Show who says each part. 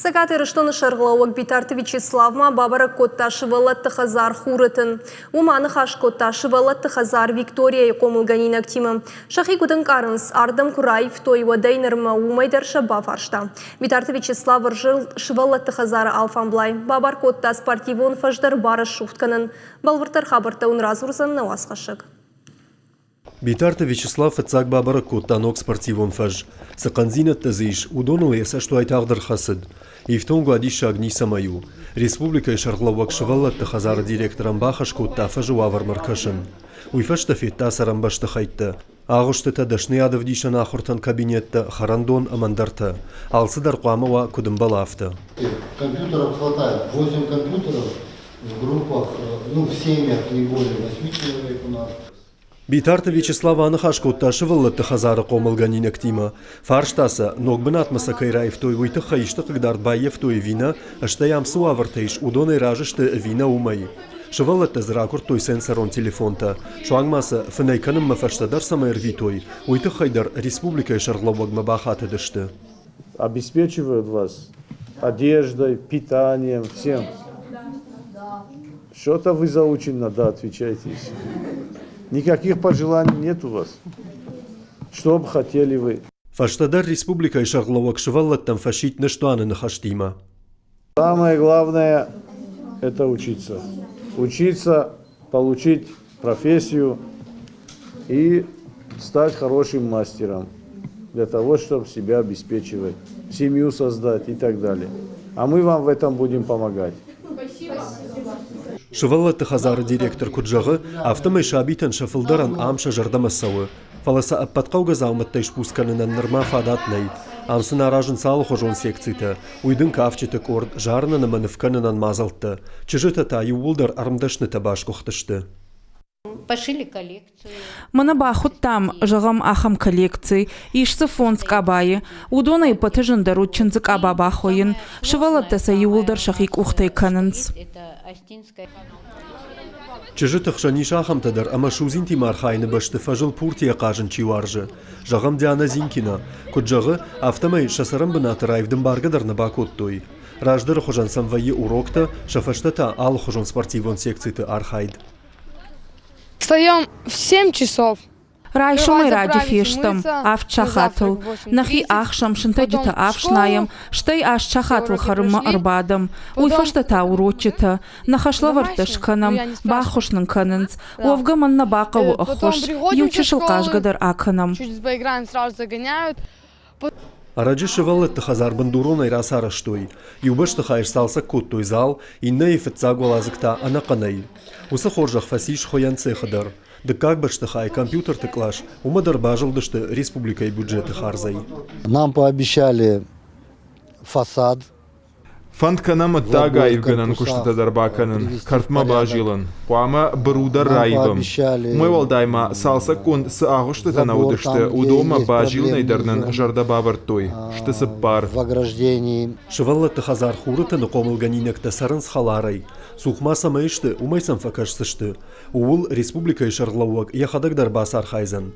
Speaker 1: Цӕгат Ирыстоны сӕргълӕууӕг Битарты Вячеслав ма бабӕрӕг кодта сывӕллӕтты хӕдзар Хуры тын. Уым аныхас кодта сывӕллӕтты хӕдзар Викторияйы хъомылгӕнинӕгтимӕ. Сӕхи куыд ӕнкъарынц, ардӕм куы раивтой, уӕдӕй нырмӕ уымӕй дӕр сӕ бафарста. Битарты Вячеслав ӕрзылд сывӕллӕтты хӕдзары алфамблай, бабар кодта спортивон фӕз дӕр барӕсугъд кӕнын. Бӕлвырддӕр хабӕрттӕ уын радзурдзӕн нӕ уацхӕссӕг.
Speaker 2: Битарты Вячеслав фыццаг бабӕрӕг кодта ног спортивон фӕз. Цы хъӕндзинӕдтӕ дзы ис, уыдоныл йӕ цӕст уайтагъд ӕрхӕцыд. Ифтонг уадиссаг ницӕмӕй у. Республикӕйы сӕргълӕууӕг сывӕллӕтты хӕдзары директорӕн бахӕс кодта фӕзы уавӕрмӕ ӕркӕсын. Уый фӕстӕ федта цӕрӕнбӕстыхӕйттӕ, агъуыстытӕ, дӕсныйадӕвдисӕн ахуыртӕн кабинеттӕ, хӕрӕндон ӕмӕ ӕндӕртӕ. Алцыдӕр хъуамӕ уа, куыд ӕмбӕлы, афтӕ.
Speaker 3: Компьютеров хватает, 8 компьютеров в группах, ну, в семьях не более 8 человек у нас.
Speaker 2: Битарты Вячеслав аныхас кодта сывӕллӕтты хӕдзары хъомылгӕнинӕгтимӕ. Фарста сӕ, ног бынатмӕ сӕ кӕй раивтой, уый тыххӕй исты хъыгдард баййӕфтой ӕви нӕ, стӕй ам цы уавӕртӕ ис, уыдонӕй разы сты ӕви нӕ, уымӕй. Сывӕллӕттӕ дзы ракуырдтой сенсорон телефонтӕ. Суанг ма сӕ фынӕй кӕнынмӕ фӕстӕдӕр цӕмӕй ӕрвитой, уый тыххӕй дӕр республикӕйы сӕргълӕууӕгмӕ бахатыдысты.
Speaker 4: Обеспечивают вас одеждой, питанием, всем. Что-то вы заучено, да, отвечайте. Никаких пожеланий нет у вас? Что бы хотели вы?
Speaker 2: Фӕстӕдӕр республикӕйы сӕргълӕууӕг сывӕллӕттӕм фӕсидт ныстуаны ныхӕстимӕ.
Speaker 4: Самое главное – это учиться. Учиться, получить профессию и стать хорошим мастером для того, чтобы себя обеспечивать, семью создать и так далее. А мы вам в этом будем помогать.
Speaker 2: Сывӕллӕтты хӕдзары директор куыд зӕгъы, афтӕмӕй сабитӕн сӕ фылдӕрӕн ам сӕ зӕрдӕмӕ цӕуы. Фӕлӕ сӕ ӕппӕт хъӕугӕ дзаумӕттӕй сбуц кӕнынӕн нырма фадат нӕй. Ам сын аразынц алыхуызон секцитӕ. Уый дын кафджыты къорд, зарынӕн ӕмӕ нывкӕнынӕн мадзӕлттӕ. Чызджытӕ та иууылдӕр ӕрмдӕснытӕ басгуыхтысты.
Speaker 5: Мӕнӕ бахуыдтам, зӕгъӕм, ахӕм коллекци. Ис дзы фондз къабайы. Уыдонӕй ӕппӕты зындӕр уыд чындзы къаба бахойын. Сывӕллӕттӕ сӕ иууылдӕр сӕхи къухтӕй кӕнынц.
Speaker 2: Чызджыты хсӕн ис ахӕмтӕ дӕр, ӕмӕ судзинтимӕ архайыны бӕсты фӕзыл пуртийӕ хъазын чи уарзы. Зӕгъӕм, Диана Зинкина. Куыд зӕгъы, афтӕмӕй сӕ цӕрӕнбынаты раивд ӕмбаргӕ дӕр нӕ бакодтой. Раздӕры хуызӕн сӕм вӕййы уроктӕ, сӕ фӕстӕ та алыхуызон спортивон секциты архайд.
Speaker 6: Встаем в 7 часов.
Speaker 5: Райсомӕй раджы фестӕм, авд сахатыл. Нӕхи ӕхсӕм, сынтӕджытӕ ӕфснайӕм, стӕй аст сахатыл хӕрынмӕ ӕрбадӕм. Уый фӕстӕ та урочытӕ. Нӕ хӕслӕвӕрдтӕ скӕнӕм, баххуыс нын кӕнынц. Уӕвгӕ мӕн нӕ бахъӕуы ӕххуыс. Иу чысыл хъазгӕ дӕр акӕнӕм.
Speaker 2: Ӕрӕджы сывӕллӕтты хӕдзар бындуронӕй рацарӕзтой. Иу бӕстыхайы сцалцӕг кодтой зал, иннӕйы фыццаг уӕладзыг та ӕнӕхъӕнӕй. Уыцы хорзӕх фӕцис хуыйӕн цехы дӕр. Дыккаг бӕстыхайы компьютерты кълас, уымӕ дӕр базылдысты республикӕйы бюджеты хардзӕй.
Speaker 3: Нам пообещали фасад.
Speaker 7: Фӕнд кӕнӕм ӕддаг аивгӕнӕн куыстытӕ дӕр бакӕнын, кӕртмӕ базилын. Хъуамӕ быру дӕр раивӕм. Уымӕй уӕлдай ма цалцӕггонд цы агъуыстытӕ нӕ уыдысты, уыдонмӕ базилынӕй дӕр нын зӕрдӕ бавӕрдтой. Сты цыппар.
Speaker 2: Сывӕллӕтты хӕдзар Хуры тыны хъомылгӕнинӕгтӕ цӕрынц хӕларӕй. Цух ма цӕмӕй сты, уымӕй сӕм фӕкӕсдзысты. Ууыл республикӕйы сӕргълӕууӕг йӕхӕдӕг дӕр бацархайдзӕн.